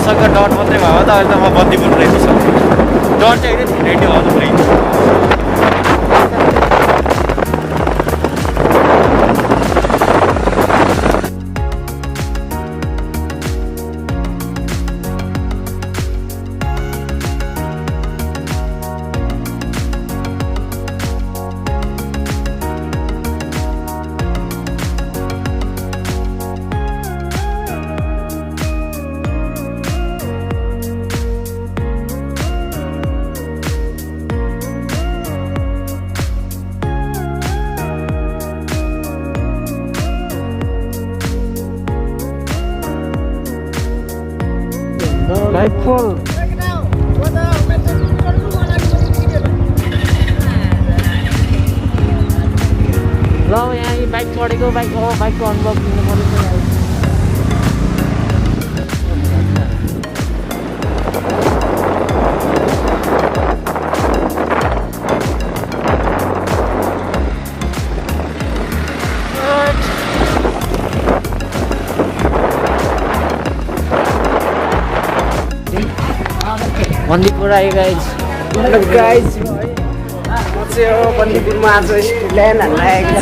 मसँग डट मात्रै भयो त अहिले त म बन्दीपुर रेडिसक्छु डट चाहिँ होइन रेडी आउनु पुरै Full. ल यहाँ यी बाइक चढेको बाइकको अनुभव लिनु पर्यो बन्दीपुर आयो गाइज हेलो गाइज म चाहिँ हो बन्दीपुरमा आज स्टुडेन्ट हाल्न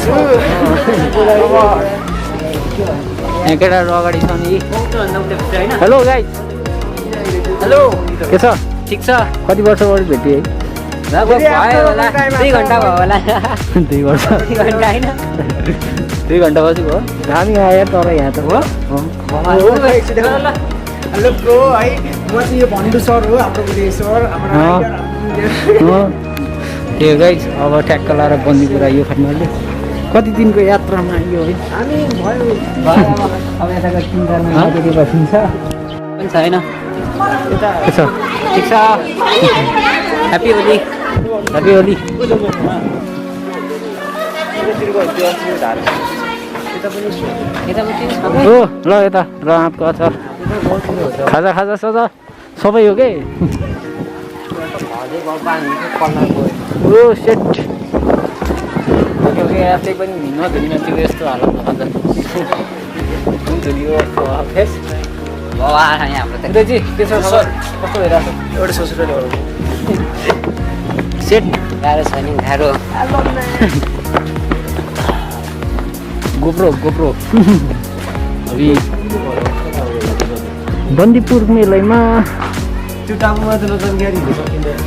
छु यहाँ केटाहरू अगाडि छ नि हेलो गाइज हेलो के छ ठिक छ कति वर्ष अगाडि भेटेँ है भयो होला 2 घन्टा भयो होला 2 वर्ष 2 घन्टा होइन 2 घन्टा पछि भयो हामी आयो तर यहाँ त हो हेलो ब्रो है म चाहिँ यो भन्डु सर हो हाम्रो उदय सर त्यो गाइज अब ठ्याक्क लाएर बन्दीपुर आयो फाइनली कति दिनको यात्रामा आयो है हामी भयो अब यताको 3-4 महिना कति बसिन्छ पनि छैन के छ ठिक छ ह्याप्पी होली ह्याप्पी होली हो ल यता ल आँपको अचार खाजा खाजा सजा सबै हो के ओ सेट आफै पनि नधुनिन त्यो यस्तो हालत खाजा धुनियो फेस हाम्रो जी के छ खबर कस्तो भइरहेको एउटा ससुराली सेट गाह्रो छ नि गाह्रो गोप्रो अभी बन्दीपुर मेलैमा त्यो टापुमा त जानकारी हुन सकिँदैन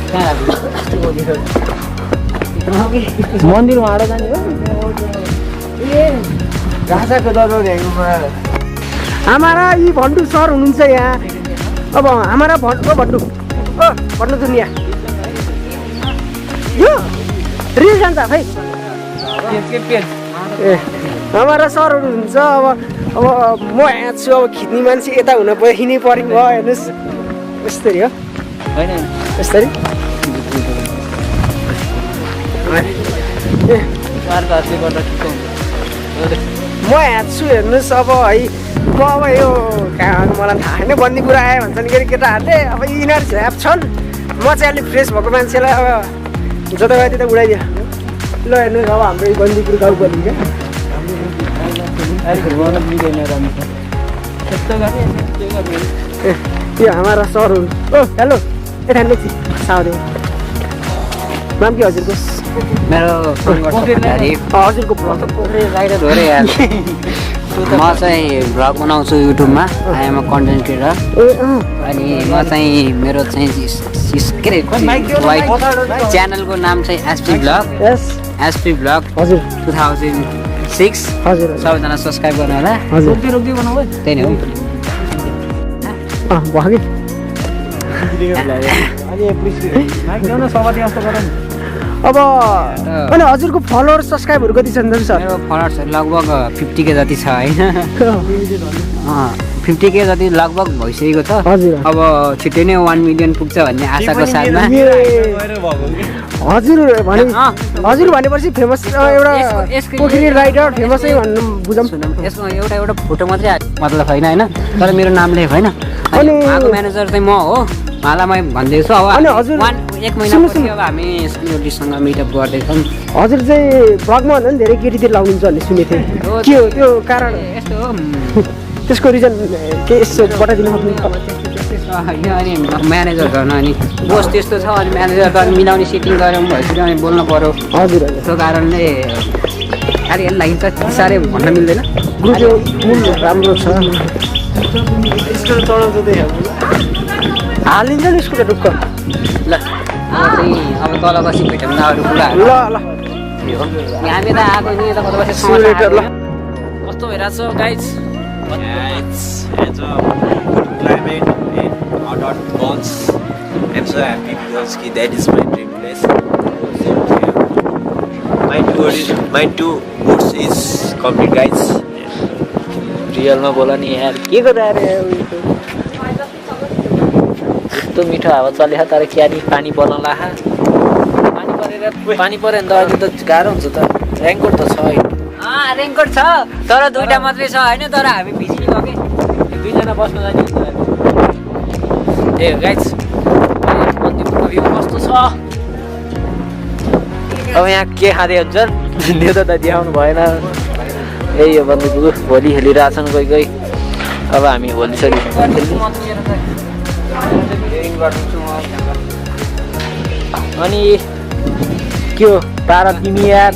मन्दिरमा हाड जाने हो ए राजाको दरबार हेर्नुमा हाम्रा यी भन्डु सर हुनुहुन्छ यहाँ अब हाम्रा भन्डु दुनिया यो रिल जान्छ खै ए हाम्रा सरहरू हुन्छ अब म यहाँ छु अब खिच्ने मान्छे यता हुन हिँड्नै पऱ्यो भयो हेर्नुहोस् यस्तरी हो होइन यस्तरी म यहाँ छु हेर्नुहोस् अब है म अब यो मलाई थाहा होइन बन्दीपुर आयो भन्छन् के अरे केटाहरूले अब यिनीहरू झ्याप छन् म चाहिँ अलिक फ्रेस भएको मान्छेलाई अब जता गयो त्यता उडाइदियो ल हेर्नुहोस् अब हाम्रो बन्दीपुर गाउँ बनिन्छ यो हाम्रा सरहरू ओ हेलो यता लेख्छु साउरे नाम के हजुरको मेरो हजुरको राइडर हो रे यार म चाहिँ भ्लग बनाउँछु युट्युबमा I am a content creator अनि म चाहिँ मेरो चाहिँ के अरे च्यानलको नाम चाहिँ एसपी भ्लग हजुर 2006 हजुर सबैजना सब्सक्राइब गर्नु होला हजुर त्यही नै हो भयो अब अनि हजुरको फलोवर सब्सक्राइबहरू कति छन् सर मेरो फलोवर्सहरू लगभग 50K जति छ होइन 50K जति लगभग भइसकेको छ हजुर अब छिट्टै नै 1 मिलियन पुग्छ भन्ने आशाको साथमा हजुर भनेपछि फेमस एउटा पोखरी राइडर फेमसै भन्नु बुझौँ यसमा एउटा फोटो मात्रै मतलब होइन होइन तर मेरो नामले होइन अनि उहाँको म्यानेजर चाहिँ म हो उहाँलाई म भन्दैछु अब हजुर 1 महिनापछि अब हामी स्कुलसँग मिटअप गर्दैछौँ हजुर चाहिँ भ्लगमा भन्दा पनि धेरै केटीतिर लाउनुहुन्छ भन्ने सुनेको थिएँ के हो त्यो कारण यस्तो हो त्यसको रिजन के यसो बताइदिनु सक्नुहुन्छ त्यस्तो होइन अनि म्यानेजर झन् अनि बोस त्यस्तो छ अनि म्यानेजर त अनि मिलाउने सिटिङ गऱ्यौँ भएपछि अनि बोल्नु पऱ्यो हजुर हजुर त्यो कारणले खालि लागिन्छ साह्रै भन्न मिल्दैन कुल राम्रो छ हालिन्छ नि स्कुटर ढुक्क ल अब चाहिँ अब तल बसी भेट्यौँ न अरू कुराहरू ल ल हामी त आएको नि यता कता बसी सिमुलेटर ल कस्तो भइरहेको छ guys It's a good climate in hot balls. I'm so happy because that is my dream place. My two boots is complete, guys. रियलमा बोला नि यार के गर्दा यस्तो मिठो हावा चलेको तर क्यारी पानी पर्न लाहा पानी पऱ्यो भने त अहिले त गाह्रो हुन्छ त रेनकोट त छ रेनकोट छ तर दुईवटा मात्रै छ होइन तर हामी भिजिङ गयो कि दुईजना बस्न जाने ए गाइज मन्दिरको भ्यू कस्तो छ अब यहाँ के खाँदै हुन्छ त्यो त देखाउनु भएन यही हो बन्दीपुर होली खेलिरहेछन् कोही कोही अब हामी होली सरी अनि के हो तारा तिमी यार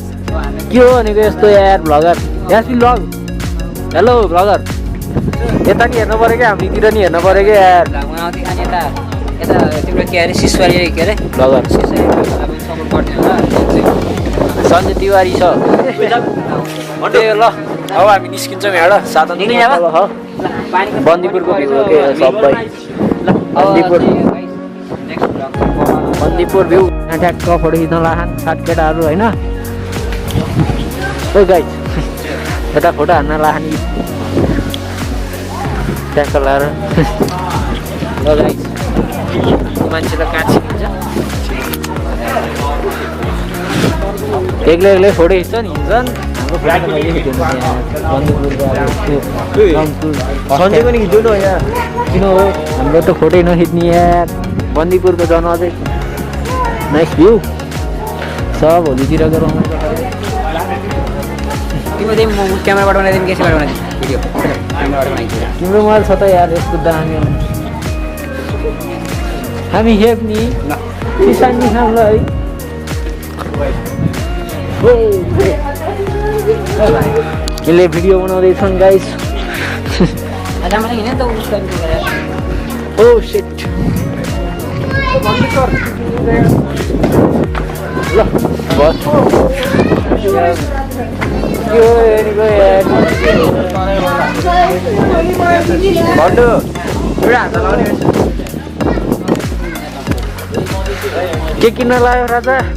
के हो भनेको यस्तो यार भ्लगर यासी भ्लग हेलो भ्लगर यता नि हेर्नु पऱ्यो क्या हामीतिर नि हेर्नु पऱ्यो क्या यार यता यता तिम्रो के अरे शिशुवारी के अरे भ्लगर सपोर्ट गर्ने होला सञ्जय तिवारी छ ल अब हामी निस्किन्छौँ यहाँबाट साधन बन्दीपुरको भ्यू हो के सबै बन्दीपुर भ्यू यहाँ ट्याक्क फोटो खिच्न लाखान सात केटाहरू होइन ओ गाइज यता फोटो हान्न लाखान ट्याक्क लाएर ल गाइज मान्छे त कहाँ छिन्छ एक्लै एक्लै फोटो खिच्छ नि झन् सन्चै पनि खिच्नु न यहाँ किन हो हाम्रो त फोटै नखिच्ने यार बन्दीपुरको झन् अझै नाइस भ्यू सब होलीतिर गरौँ तिम्रो चाहिँ म क्यामेराबाट बनाइदिनु केसबाट बनाइदिनु भिडियो क्यामेराबाट बनाइदिनु तिम्रो मोबाइल छ त यार यस्तो दामी हामी हेप्ने किसानी खामलाई यसले भिडियो बनाउँदैछन् गाइस ओ शिट ल बस भन्नु के किन्न लाग्यो राजा